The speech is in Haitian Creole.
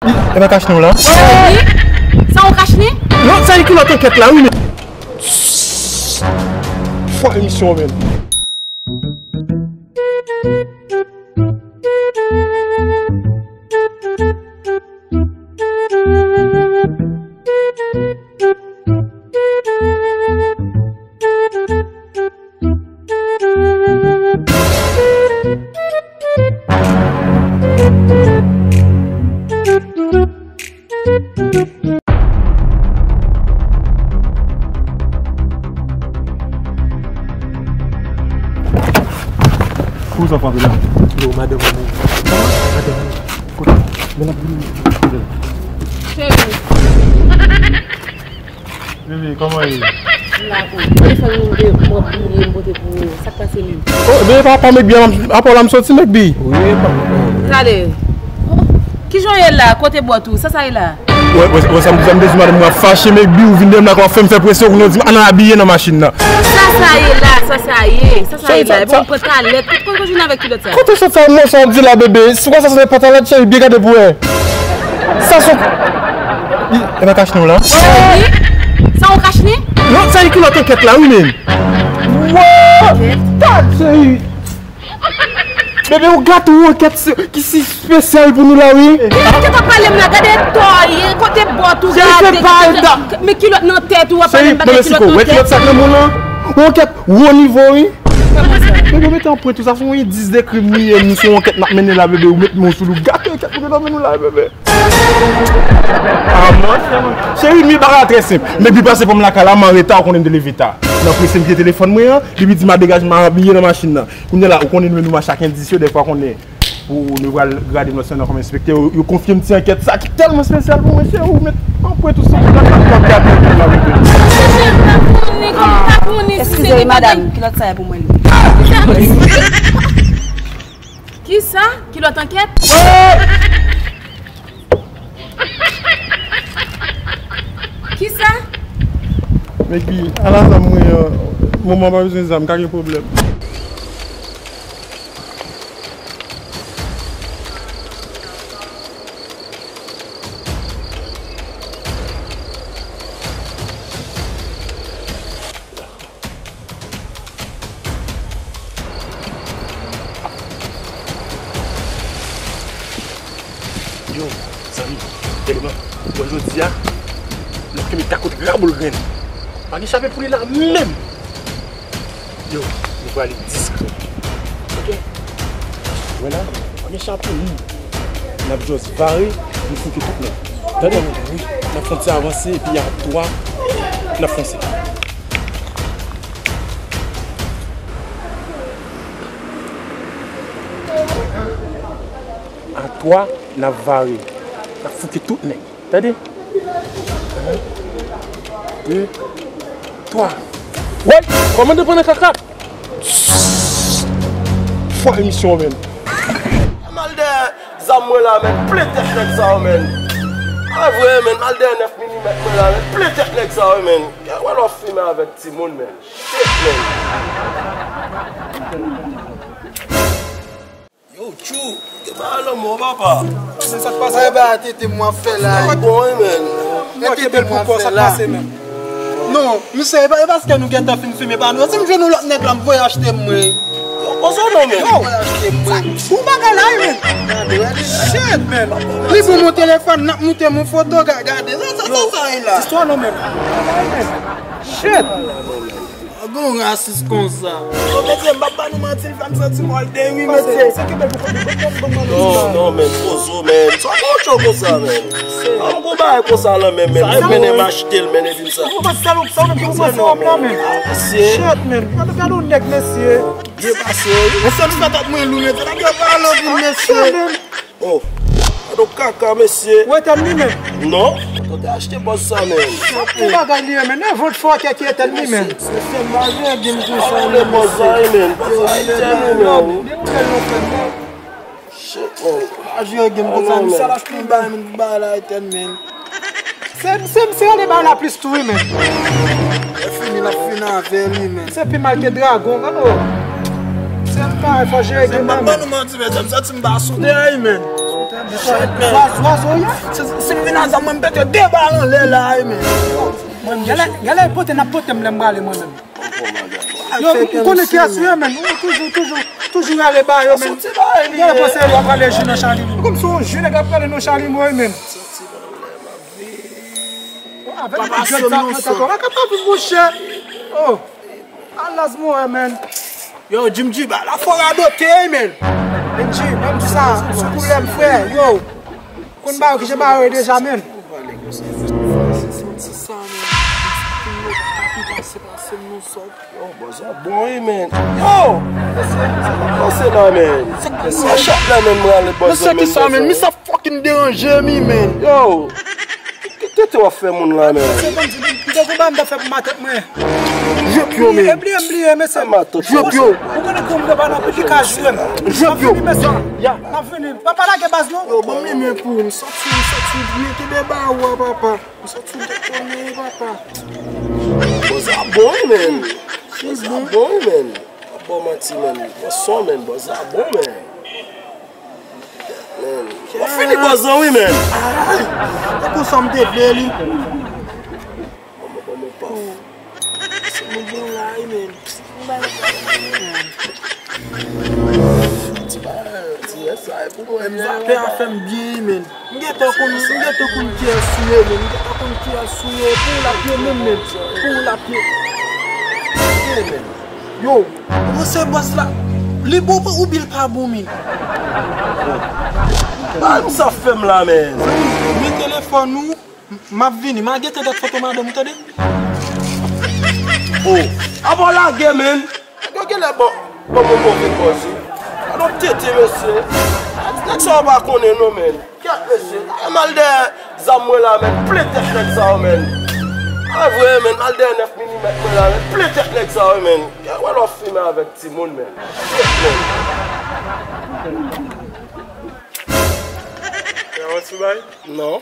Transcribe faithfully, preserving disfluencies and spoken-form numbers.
E pa kach nou la? Wi. Sa ou kach li? Non, sa e kilòt ankèt la, wi, men. Fwa emisyon, men. Kouman sa frape la? Yo, madanm mwen. Madanm mwen. Kote? Men ap vini. Kote? Cheri. Bebe, kòman ye? M la wi. Telefòn nou de m ap bliye m pote pou ou. Sa k pase menm? Oh, bebe, pa, pa Mekbi, apa w la m soti Mekbi. Wi, pa. Tande. Kijan w ye la? Kote bòt ou? Sa sa ye la? Wè, wè, wè, sa m, sa m te di madanm mwen ap fache, Mekbi, ou vin deyò m la, w ap fè m fè presyon, kounye a w di m, "Ann al abiye nan machin nan." Sa sa ye la? Sa sa ye? Sa sa ye la? Epi w pran talèt. Kote, kote w jwenn avèk kilòt sa? Kote w sot sa, mwen, sa w di la, bebe? Se kwa sa, se pantalèt, cheri, byen gade pou wè. Sa se. Ih, e pa kach nou la? Wi. Sa ou kach li? Non, sa e kilòt ankèt la, wi, men. Wè! Gad, cheri. Bebe, ou gate yon ankèt se, ki si espesyal pou nou la, wi. Ki ankèt w ap pale m la? Gade tò, kote bòt ou, gade. Men kilòt nan tèt ou, w ap pale m bagay kilòt nan tèt. Wè kilòt sa k nan men w lan? Yon ankèt wo nivo, wi. Bebe, mete anprent ou, sa se yon endis de krim li ye, nou se yon ankèt n ap mennen la, bebe, ou met men w sou li, ou gate ankèt nou gen nan men nou la, bebe. Ah, mwen, cheri, mi bagay la trè senp. Mekbi pase pran m lakay la, m an reta, ou konnen m te leve ta. Nan prese m kite telefòn mwen an, epi di m a degaje m a abiye nan machin nan. Kounye a la, ou konnen nou menm nou mache ak endis yo, dèfwa konnen pou nou pral grade m lòt semèn nan kòm enspektè, yo, yo konfye m ti ankèt sa ki tèlman espesyal pou mwen, cheri, ou met anprent ou sou m, gade, gade, gade, gade, gade. Eskize, madanm, kilòt sa e pou mwen li. Kisa? Kilòt ankèt? Kisa? Mekbi, ala zam mwen an, manman pa bezwen zam, ka gen pwoblèm. Yo, zanmi, tèlman, bon, jodi a, n ap kenbe kakot raboul grenn. Pa gen chape pou li la menm. Yo, nou prale diskrè. Oke? Wè la, pa gen chape pou li. N ap just vare, nou fouke tout nèg. Tande? Wi. N ap fè yon ti avanse, epi a twa, n ap fonse. A twa, n ap vare. N ap fouke tout nèg. Tande? De, twa. Woy! Kòmandan pandan kaka! Fwa emisyon, men. M al dèyè zam mwen la, men. Plen tèt nèg sa yo, men. A vre, men. M al dèyè nèf milimèt mwen la, men. Plen tèt nèg sa yo, men. Wè lè w ap fimen avèk timoun, men. Shit, men. Yo, Tchou, ke bagay lanmò, papa? Se sa k pase. Bay ba tete m w ap fè la. Li bon, wi, men. Mwen tete m w ap fè la. Non, misye, e pa, e paske nou gentan fin fimen pa nou. Si m jwenn yon lòt nèg la, m voye achte m, mwen. Yo, poze w non, men. Yo, voye achte m, mwen. Bon bagay la, wi, men. Gade, gade. Shit, men. Li bon, mon telefòn, n ap moute mon foto, ga-, gade. Sa, sa, sa, sa, e la. Istwa non, men. Shit. Gon rasis konsa. Yo, mesye, m p ap ba nou manti, l fè m santi m all day, wi, mesye. Non, non, men, poze w, men. Sa bon cho konsa, men. An m gon bagay konsa lan men, men. Ou mennen m achte l, men, epi m sa. Ou pa salop, sa ou menm ki ou pase wòm la, men. Shit, men. Gade, gade yon nèg, mesye. Byen pase, wi. Mesye, nou fè tèt mwen lou, mesye. Nèg yo pale anpil, mesye. Oh, gade yon kaka, mesye. Ou etèn li menm? Non. Ou te achte bòz sa menm. Sa pou bagay li ye, men. E vant fò kè ki etèn li menm. Mesye, m pa gen gim konsa, men, bòz sa, men. Bòz sa etèn li menm. Shit, man. Pa jwe gim konsa, men. Sa la fin bay, men, bay la etèn, men. Se, se, se ale bay la plis tou, wi, men. Lè fini, l ap fini avè li, men. Se pi mal ke dragon, gade w. Se m pa fò jere gim nan, men. Ban nou manti, men, m santi m pa sou tè, wi, men. Zwa- zwazo ye. Si m vin a zam mwen, m pete de bal anlè la wi, men. Mwen, gade, gade pote n ap pote m lè m prale mwen menm. Yo, m konnen ki asou yo, men. Ou toujou, toujou, toujou rale ba yo, men. Gade panse yo ap prale jou nan Chalimò. Kòm se yon jou nèg ap prale nan Chalimò, men. Avèk ti jwèt sa, mwen tankou, mwen kapab vin, monchè. Oh. Alaz mwen, men. Yo, Jim G, ba la fò radote, men. Benji, menm sa, sou koulè m, frè, yo. Konn ba yo ki jan ba yo ye deja, men. Yo, bòz la bon, wi, men. Yo! Sa k pase la, men? Sa k pase? Chak la, men, mwen ale bòz la, men, bòz la. Mesye, ki sa, men? Misye ap fucking deranje mi, men. Yo! Ki tete w ap fè moun la, men? Mesye, konn di, m te konn ba m ta fè pou matant mwen. Jwèt yo, men. Bliye, bliye, bliye, mesye. Matant. Jwèt yo. Ou konnen kou m te pa nan piblik a jwe m. Jwèt yo. M ap vini, mesye. M ap vini. Papa lage baz, non. Yo, ban m limen pou ou. M sòti, m sòti byen, kenbe ba ou a, papa. M sòti detone, papa. Bòz la bon, wi, men. Bòz la bon, wi, men. Bon manti, men. Bon son, men. Bòz la bon, men. Men. Mwen fini bòz la, wi, men. Tankou sa m te vle li. Bon, bon, bon, bon, paf. Se moun bon la, wi, men. Ti ba, ti yè sa, e pou mwen. Mbappé a fè m byen, men. M gentan konn, m gentan konn kiyès ou ye, men. M gentan konn kiyès ou ye. Pou l ap ye menm, men. Pou l ap ye. Ye, men. Yo, ou se bòs la. Li bon ou bil pa bon, men. Ba m sa fè m la, men. Men telefòn ou. M ap vini, m a gentan gad foto madanm ou, tande? Oh, avan w lage, men. Nèg yo genlè ban, ban mwen move pòz, wi. Gade yon tete, mesye. Nèg sa yo pa konnen, non, men. Kèt, mesye. M al dèyè zam mwen la, men. Plen tèt nèg sa yo, men. A vre, men. M al dèyè nèf milimèt mwen la, men. Plen tèt nèg sa yo, men. Kèt, wè lè w ap fimen avèk timoun, men. Kèt, men. Yon ti bay? Non.